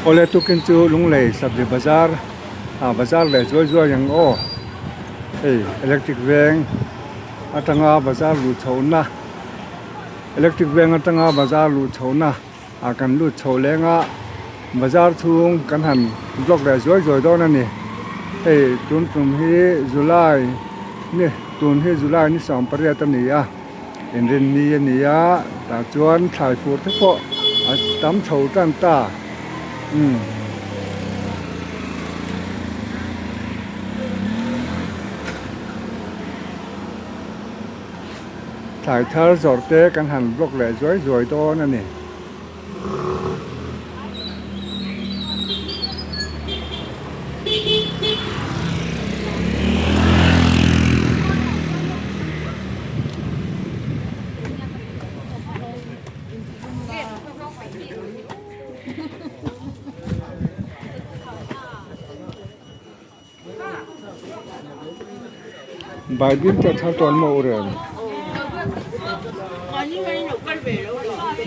Awle tukin chu Lunglei Sabzi Bazar ah bazar leh zuai zuai ang aw hei electric veng atanga bazar luh chhohna electric veng atanga bazar luh chhohna ah kan lut chho leng a bazar chhung kan han block leh zuai zuai dawn a ni hei tun tum hi July ni tun hi July ni 18 a ni a. Inrinni a ni a tah chuan thlai fur te pawh a tam chho tan ta umm. Thlai thar zawrh te kan han block leh zuai zuai dawn a ni. Baibing te thar tawn maw reng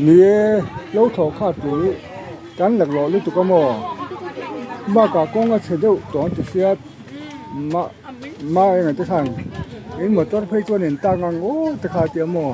ni e lo thawh kha tui kan laklawh lutuk a maw bakah kawng a chhe deuh tawh an ti sia mah mah eng te khan in motor phei chuan in tang ang aw te kha tia maw.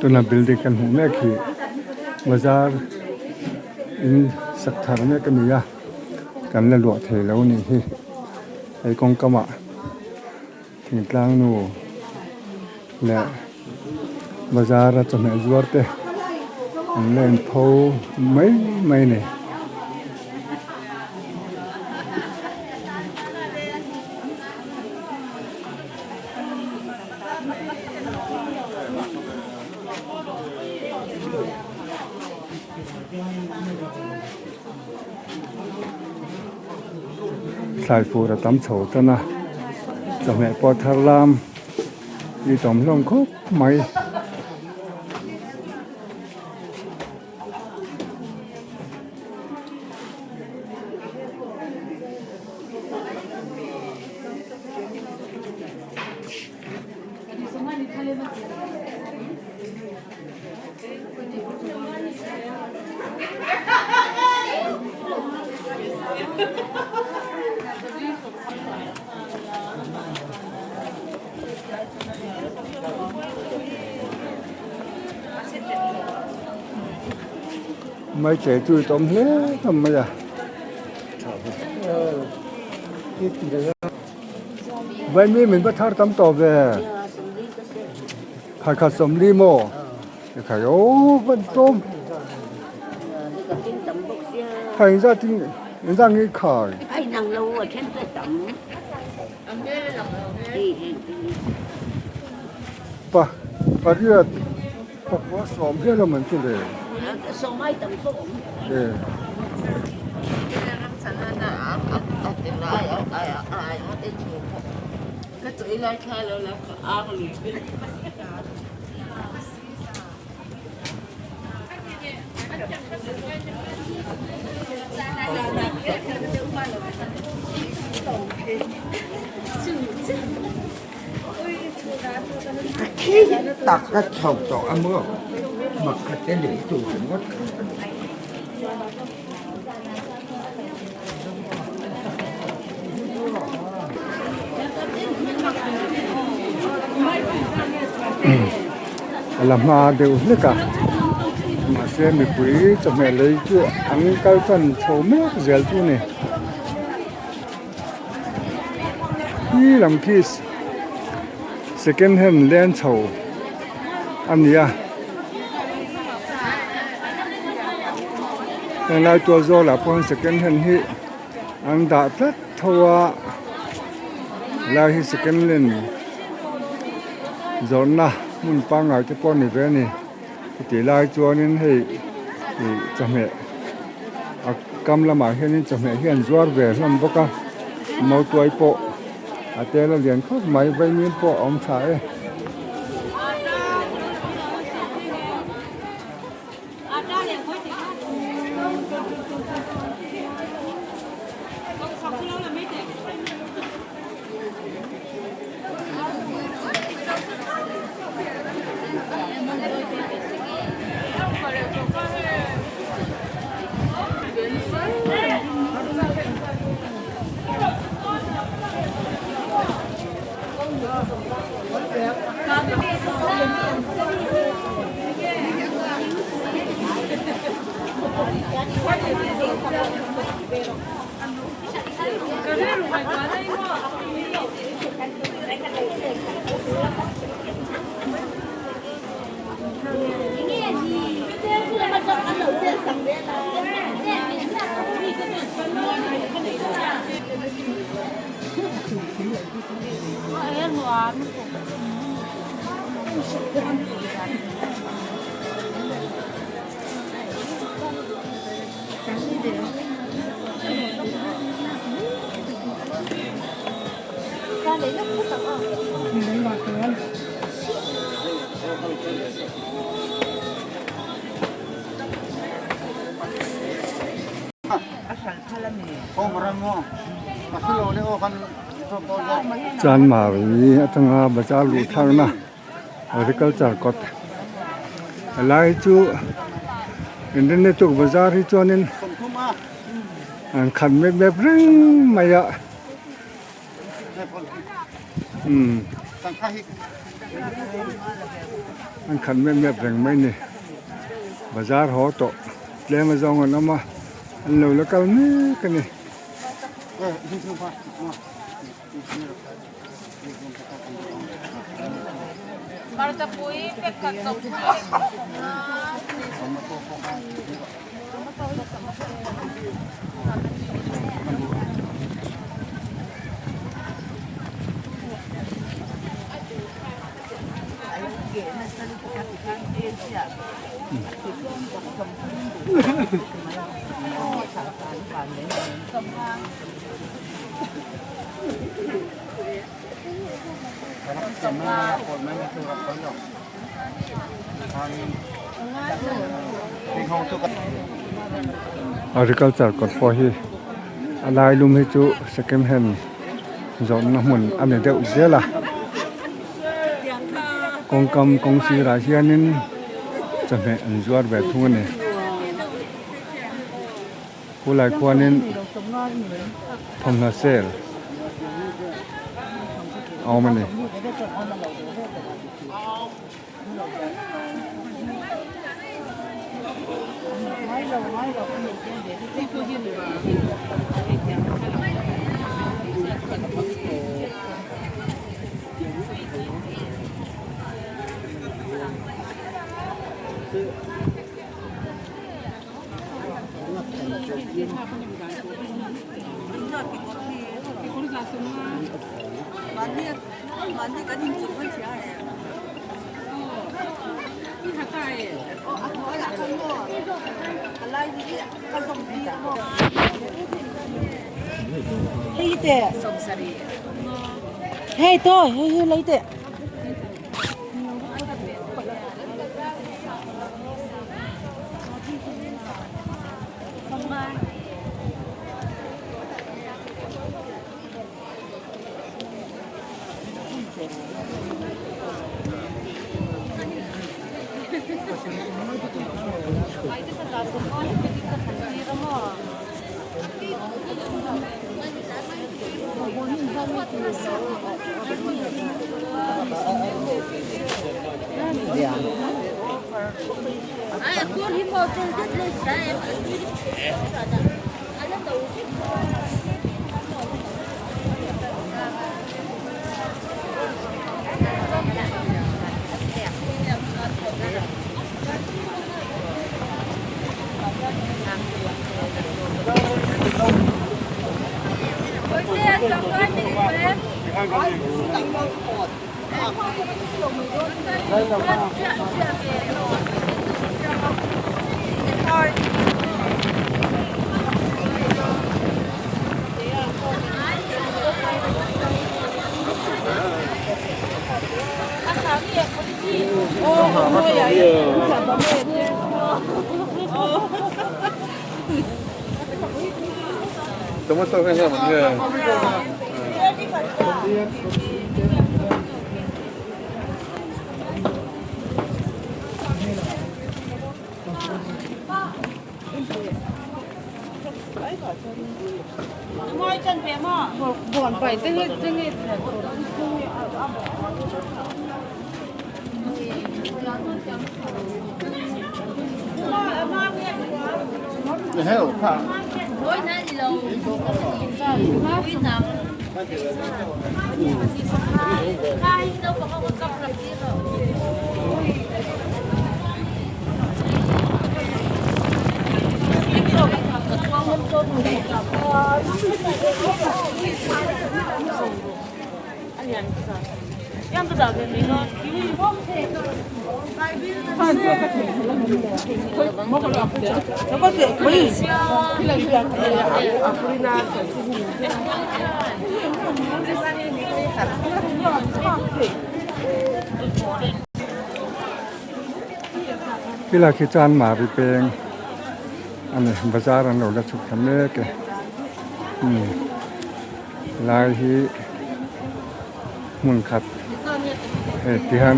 Tuna building kan hmuh mek hi bazar in sak thar mek a ni a kan la luah thei lo a nih hi hei kawngkam ah thingtlang nu leh bazar a chawhmeh zuar te an la in pho mai mai a ni. Thlai fur a tam chho tan a chawhmeh pawh thar lam i tawm hlawm khawp mai. Mai che chu i tawm hle hlawm mai a. Vaimi min va thar tam tawh ve. Khai khat 40 maw? Khai aw van tlawm. Khai engzat in engzat nge i khai? Pa pariat pakua sawm hial a man chu le. Tak ka chho tawh a maw mak khat te lei tur ringawt kha. A la hma deuh hlek a mahse mipui chawhmeh lei chu an kal tan chho mek zel chu a ni khi lam khi second hand leng chho a ni a helai tual zawl ah pawh hian second hand hi an dah tlat tho a helai hi second hand zawrhna hmun pangngai te pawh a ni ve a ni chutih lai chuanin hei. Ih chawhmeh a kam lamah hianin chawhmeh hi an zuar ve hlawm bawk a mautuai pawh a tel a lian khawp mai vaimim pawh a awm tha e. Chanmari atanga bazar luh thlakna agriculture kawt helai chu internet tuk bazar hi chuanin an khat mep mep reng mai a umm an khat mep mep reng mai a ni bazar haw tawh tlem a zawng an awm a an lo la kal mek a ni. Agriculture kawt pawh hi a lai lum hi chu second hand zawrhna hmun a ni deuh zel a kawngkam kawng sirah hianin chawhmeh an zuar ve thung a ni. Khulai khuanin thawmhnaw sale a awm a ni. Khilai khi chuan mari peng a ni bazar an lo la chhuk thla mek e umm lai hi hmun khat hei ti hian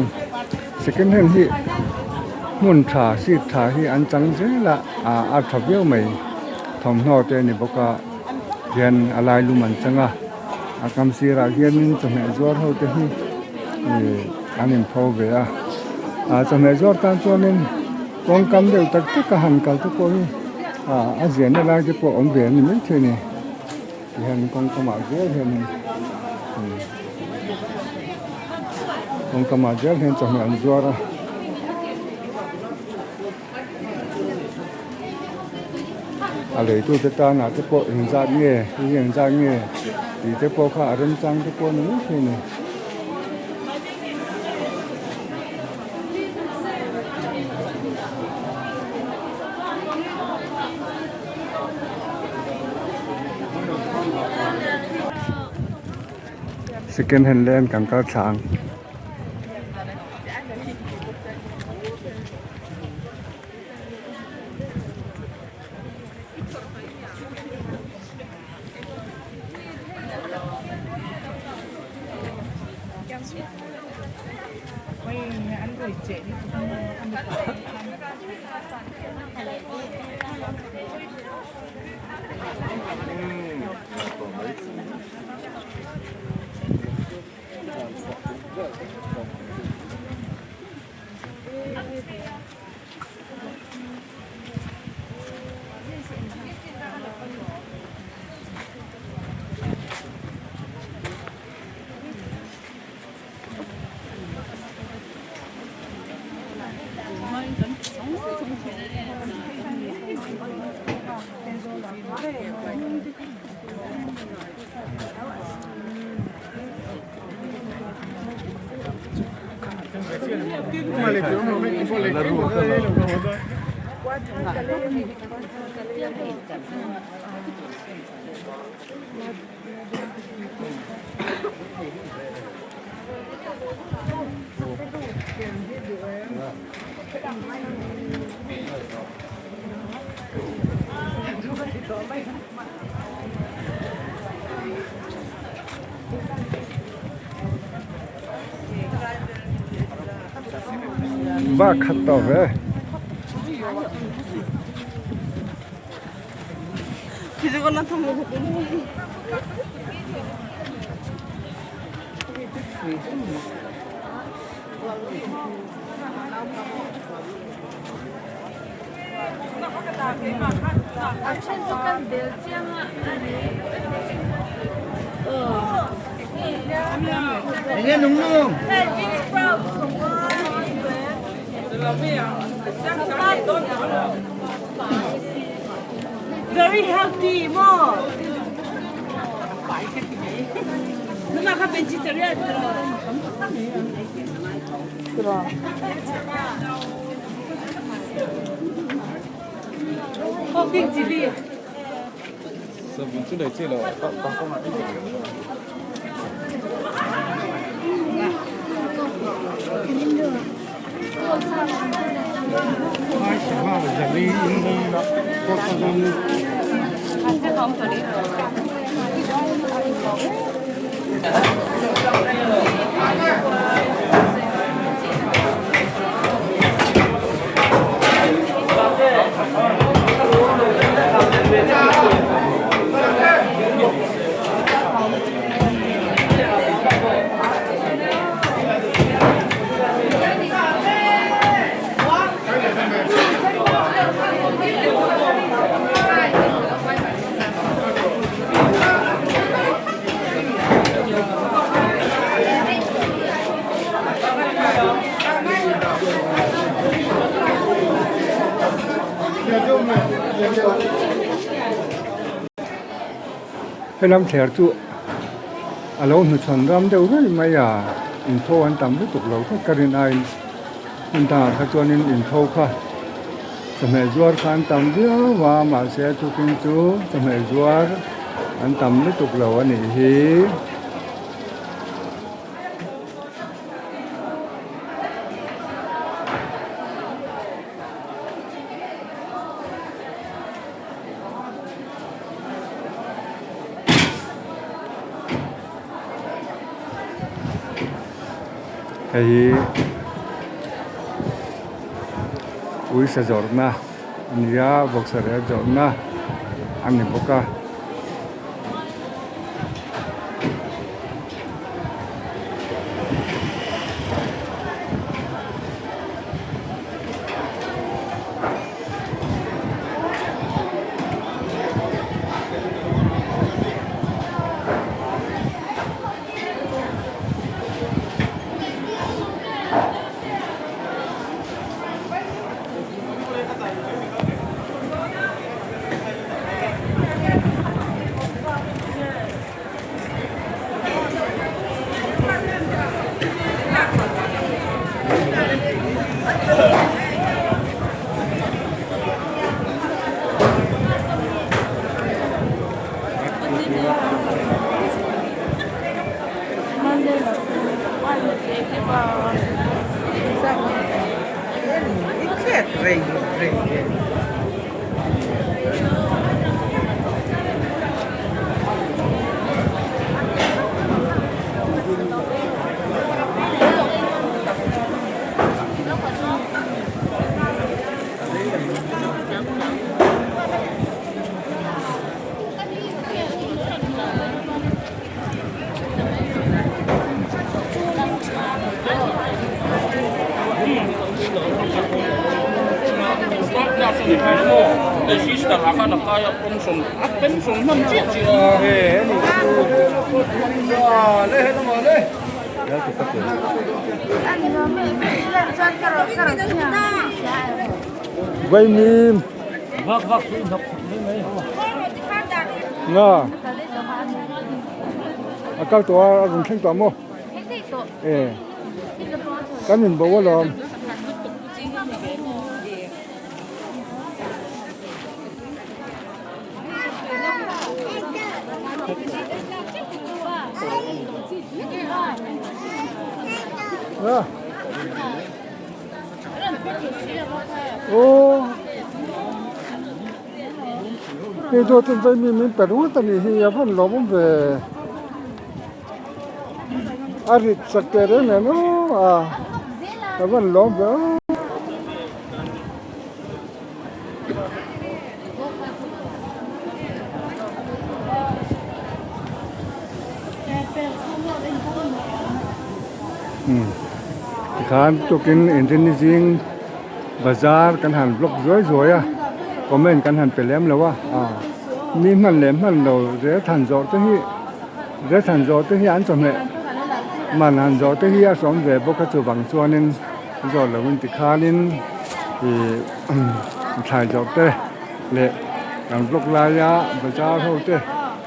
second hand hi hmun tha seat tha hi an chang zel a ah a tha viau mai thawmhnaw te a ni bawk a hian a lai lum an chang a a kam sirah hianin chawhmeh zuar ho te hi ih an inpho ve a ah chawhmeh zuar tan chuanin kawngkam deuh tak tak a han kal te pawh hi ah a ziahna lai te pawh awm ve a ni maithei a ni. Tihian kawngkamah zel hianin kawngkamah zel hian chawhmeh an zuar a. A leitute tanah te pawh engzat nge hi engzat nge tih te pawh kha a remchang te pawh a ni maithei a ni. Second hand lane kan kal thla ang. Va khat tawh ve. Very healthy maw? Helam thler chu a lo hnuchhawn ram deuh reng mai a, intho an tam lutuk lo tlat ka rin aiin hmun dangah kha chuanin intho kha chawhmeh zuar kha an tam viau a mahse tukin chu chawhmeh zuar an tam lutuk lo a nih hi. Hei hi uisa zawrhna a ni a vawksa rel zawrhna a ni bawk a. Vaimim nga a kal tawh a a rawn thleng tawh maw e kan in bo alawm. Hei dawt in vaimi min pe ringawt a nih hi a van lawmawm ve a rit chak teh reng nen aw a a van lawm ve aw. Tikhan tukin inrinni zing bazar kan han vlog zuai zuai a comment kan han pe lem lo a mi hman leh hman lo rel than zawh te hi rel than zawh te hi an chawhmeh man han zawh te hi a sawm ve bawk a chuvang chuanin zawh loin tikhanin ih thlai zawh te leh kan vlog laia bazar ho te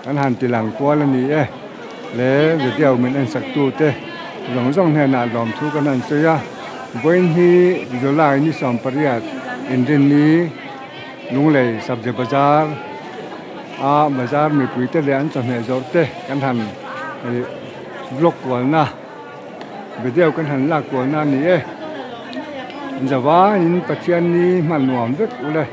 kan han ti lang kual a ni e le video min en sak tu te zawng zawng hnenah lawmthu kan han sawi a vawiin hi July ni 18 inrinni. Lunglei Sabzi Bazar a bazar mipui te leh an chawhmeh zawrh te kan han ih vlog kualna video kan han lak kualna a ni e. Zavaiin Pathianni hman nuam vek ule.